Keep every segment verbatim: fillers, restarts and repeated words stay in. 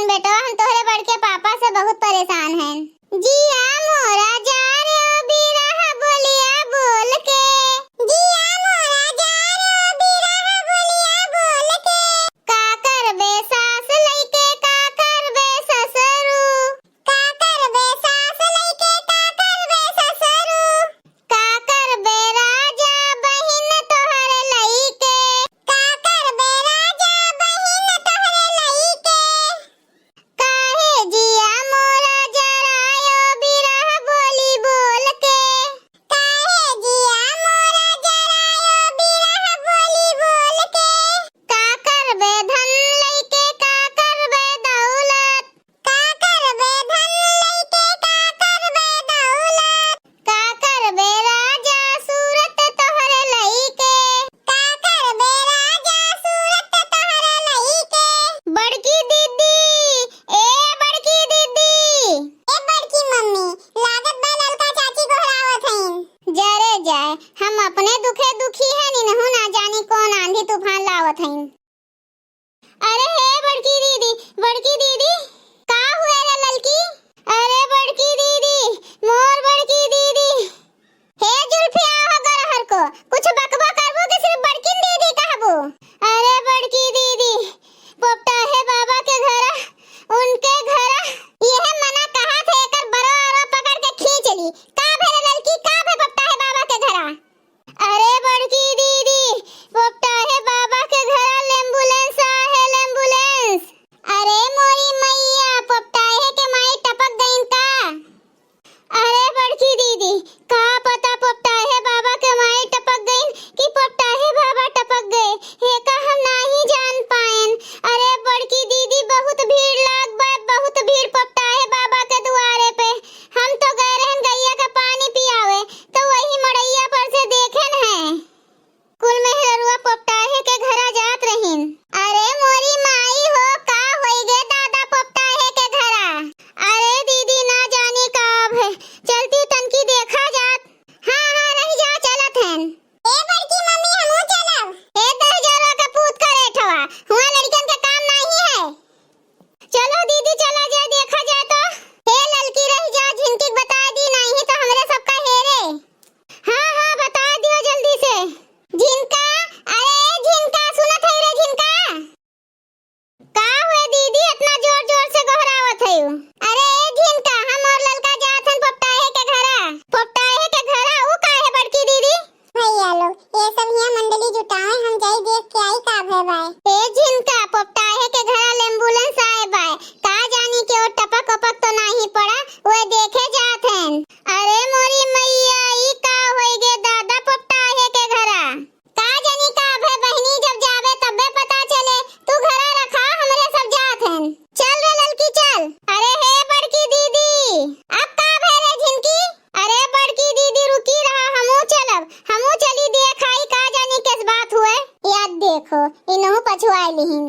बेटवा, हम तोहरे बड़के पापा से बहुत परेशान हैं। जिया मोरा जा रे ओ बिरह बोलिया बोल के। जिया मोरा जा रे ओ बिरह बोलिया बोल के। का करबे सास लइके, का करबे ससुरू। का करबे सास लइके, का करबे ससुरू। का करबे राजा बहिन तोहरे लइके। का करबे राजा बहिन तोहरे लइके। काहे जिया मोरा जरायो बिरह बोली बोल के। काहे जिया मोरा जरायो बिरह बोली बोल के। का करबे धन लइके, का करबे दौलत। का करबे धन लइके, का करबे दौलत। का करबे राजा सूरत तोहरे लइके। का करबे राजा सूरत तोहरे लइके। बड़की दीदी, ए बड़की दीदी। ए बड़की मम्मी, लागत बा ललका चाची गोहरावत हईन। जरे जाए, हम अपने दुखे दुखी हैं, इनहू ना जानी कौन आंधी तूफान लावत हईन। अरे हे बड़की दीदी, बड़की दीदी, का हुए रे ललकी? अरे बड़की दीदी, मोर बड़की दीदी। हे जुल्फिया हो गरहर को, कुछ बकबो करबू कि सिर्फ बड़किन दीदी कहबू? अरे बड़की दीदी, पोपटाहे बाबा के घरा, उनके घरा, यह मना कहा थे एकर बरो अरो पकड़ के खींच ली। का भे रे ललकी, का भे पोपटाहे बाबा के घरा? अरे बड़की दीदी, पोपटाहे बाबा के घरा ambulance आए है, ambulance। अरे मोरी मैया, पोपटाहे के माई टपक गईन का? अरे बड़की दीदी, का पता पोपटाहे बाबा के माई टपक गईन कि पोपटाहे बाबा टपक गए, एका हम नाही जान पाएन। अरे बड़की दीदी, बहुत भीड़ लाग बा, बहुत भीड़ पोपटाहे बाबा के दुआरे पे। हम तो गए रहन गैया का पानी पियावे, तो वही मड़ैया पर से देखेन है। कुल मेहररुआ पोपटाहे के घरा जात रहिन। अरे मोरी माई हो, का होई गे दादा पोपटाहे के घरा? अरे दीदी, ना जानी का अब है, चलती तनकी देखा जात। हाँ, हाँ, रही जा, चलत हन। ए बड़की मम्मी, हमहू चलब। ए दहिजरवा के पूत करेठवा, हुआं लड़िकन के काम नाही है। चलो दीदी, चला जाए, देखा जाए तो। हे ललकी, रह जा, झिनकी के बताए दी, नाही तो हमरे सबका हेरे। हाँ, हाँ, बताए दियो जल्दी से। झिनका, अरे झिनका, सुनत है रे झिनका? का हुए दीदी, इतना जोर जोर से गोहरावत है? अरे ए झिनका, हम और ललका जात हन पोपटाहे के घरा। पोपटाहे के घरा? ऊ का है बड़की दीदी? भैया लोग, ये सब हियां मंडली जुटावे, हम जाई देख के आई का भय बाय। ए झिनका, पोपटाहे के घरा ambulance आए बाय, का जानी केहू टपक ओपक तो नाही पड़ा, वह देखे जात हन। अरे मोरी मैया, ई का होई गे दादा पोपटाहे के घरा? का जानी का भय बहिनी, जब जाबे तब्बे पता चले, तू घरा रखा, हमरे सब जात हन। चल रे ललकी चल। अरे हे बड़की दीदी, अब का भय रे झिनकी? अरे बड़की दीदी रुकी रहा, हमहू चलब, हमहू चली देख आई का जानी किस बात हुए। याद देखो, इनहू पछुआए लिहिन।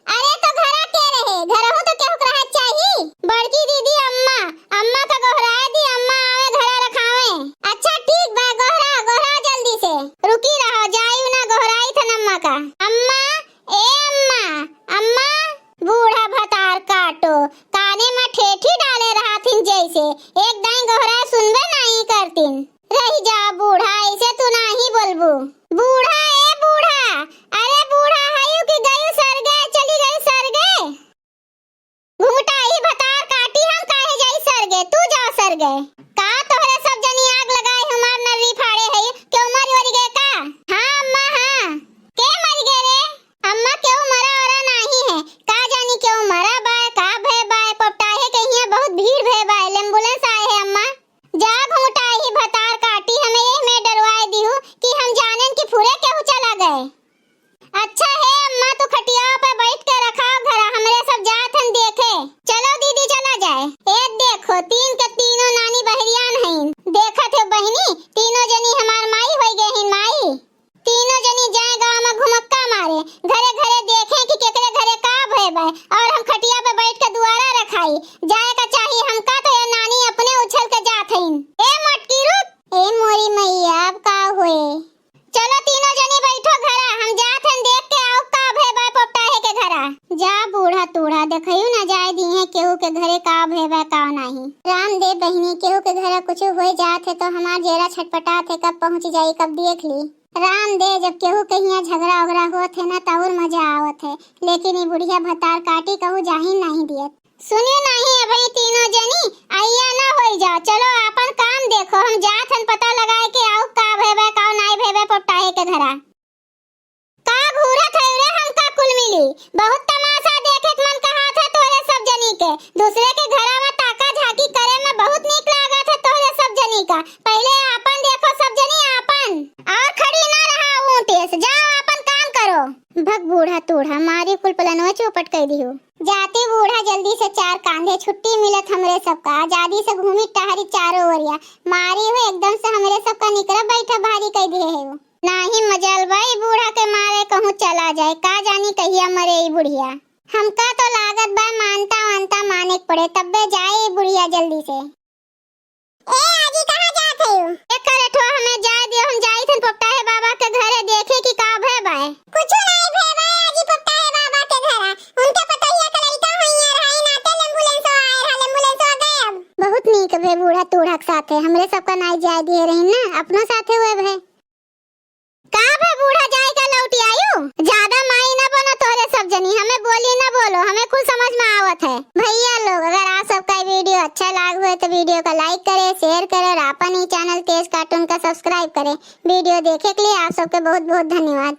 अरे तो घरा के रहे, घरहू तो केहू के रहे चाही। बड़की दीदी अम्मा, अम्मा का गोहराए दी, अम्मा आवे घरा रखावे। अच्छा ठीक बा, गोहरा, गोहरा जल्दी से। रुकी रहा, जाई ना गोहराई थन अम्मा का। अम्मा, ए अम्मा, अम्मा। बूढ़ा भतार काटो, काने में ठेठी डाले रहथिन जैसे, एक दाई गोहरा सुनबे नाहीं करतिन। रहि जा बूढ़ा, ऐसे तू नाहीं बोलबू। बूढ़ा, ए बूढ़ा, अरे बूढ़ा हयू कि गयू सरगे, चली गयू सरगे? घुंघटाही भतार काटी हम काहे जाई सरगे, तू जा सरगे। का तोहरे सब जनी आग लगाए हमार नर्री फाड़े है, क्यों मरी वरी गए का? हाँ अम्मा हाँ। के मरी गए रे? अम्मा, केहू मरा ओरा नाही है। का जानी केहू मरा बाय, का भय बाय। पोपटाहे के हियां बहुत भीड़ भय बाय। एम्बुलेंस आए है अम्मा। जा घुंघटाही भतार काटी, हमें एह में डरवाए दिहू कि हम जानेन कि फुरे केहू चला गए। अच्छा हे अम्मा, तू खटिया पे बैठ के रखाओ घरा, हमरे सब जात हन देखे। चलो दीदी, चला जाए। ए देखो, तीन के तीनों नानी बहरियान हईन। देखत हो बहिनी, तीनों जनी हमार माई होई गए हिन, माई। तीनों जनी जाए गाँव में घुमक्का मारे, घरे घरे देखे कि केकरे घरे का भय बा, और हम खटिया पे बैठ के दुआरा रखाई। जाए का चाही हमका, तो ये नानी अपने उछल के जात हईन। ए मोटकी रुक, ए मोरी मैया, अब का होए? चलो तीनों जनी बैठो घरा, हम जात हन देख के आओ का भय बा पोपटाहे के घरा। जा बूढ़ा तूढ़ा, देखयू ना जाए छटपटात है, कब पहुँच जाई, कब देख ली। राम दे, जब केहू के हियाँ झगड़ा उगड़ा होत है ना, त और मजा आवत है, लेकिन ई बुढ़िया भतार काटी कहूँ जाही नहीं दियत। सुनियो नहीं, अबही तीनों जनी अइया ना होई जाओ, चलो आपन काम देखो, हम जात हन पता लगाए के आउ का भय बा, का नाई भय बा पोपटाहे के घरा। का घूरत है रे, हमका कुल मिली? बहुत तमाशा देखे के मन कहत है तोहरे सब जनी के। दूसरे के घरा में ताका झाकी करे में बहुत नीक लागत है तोहरे सब जनी का। पहिले आपन देखो सब जनी आपन। और खड़ी ना रहा ऊँटेस, जाओ आपन काम करो। भग बूढ़ा तूढ़ा, मारी कुल पलनवा चौपट कर दियो। जाती बूढ़ा जल्दी से चार कांधे छुट्टी मिलत हमरे सबका, आजादी से घूमी टहरी चारों ओरिया। मारी हो एकदम से हमरे सबका निकरा बैठा भारी कर दिए है वो। नाही मजाल बा ई बूढ़ा के मारे कहूँ चला जाए, का जानी कहिया मरे ई बुढ़िया। हमका तो लागत बा मानता वानता माने के पड़े, तब्बे जाए ई बुढ़िया जल्दी से। ए आजी, कहाँ जात है? ए करे ठो, हमें जाए दियो, हम जाई थन पोपटाहे बाबा के घरे देखे कि का भय बाय। कुछ नहीं भय बाय आजी, पोपटाहे बाबा के घरा। उनके पतोहिया के लइका होइया रहा, नाते एम्बुलेंस आए रहा, एम्बुलेंस आ गए अब। बहुत नीक भे बूढ़ा तूढ़ा के साथे, हमरे सबका नाई जाए दिए रही ना, अपनो साथे हुए भे। का भे बूढ़ा जाए का लौटी आयु? ज्यादा माई ना बनो तोहरे सब जनी, हमें बोली ना बोलो, हमें कुल समझ में आवत है। भैया लोग, अगर आप सबका ये वीडियो अच्छा लाग हुए तो वीडियो का लाइक करे, शेयर करे और आपन ई चैनल तेज कार्टून का सब्सक्राइब करे। वीडियो देखे के लिए आप सबके बहुत बहुत धन्यवाद।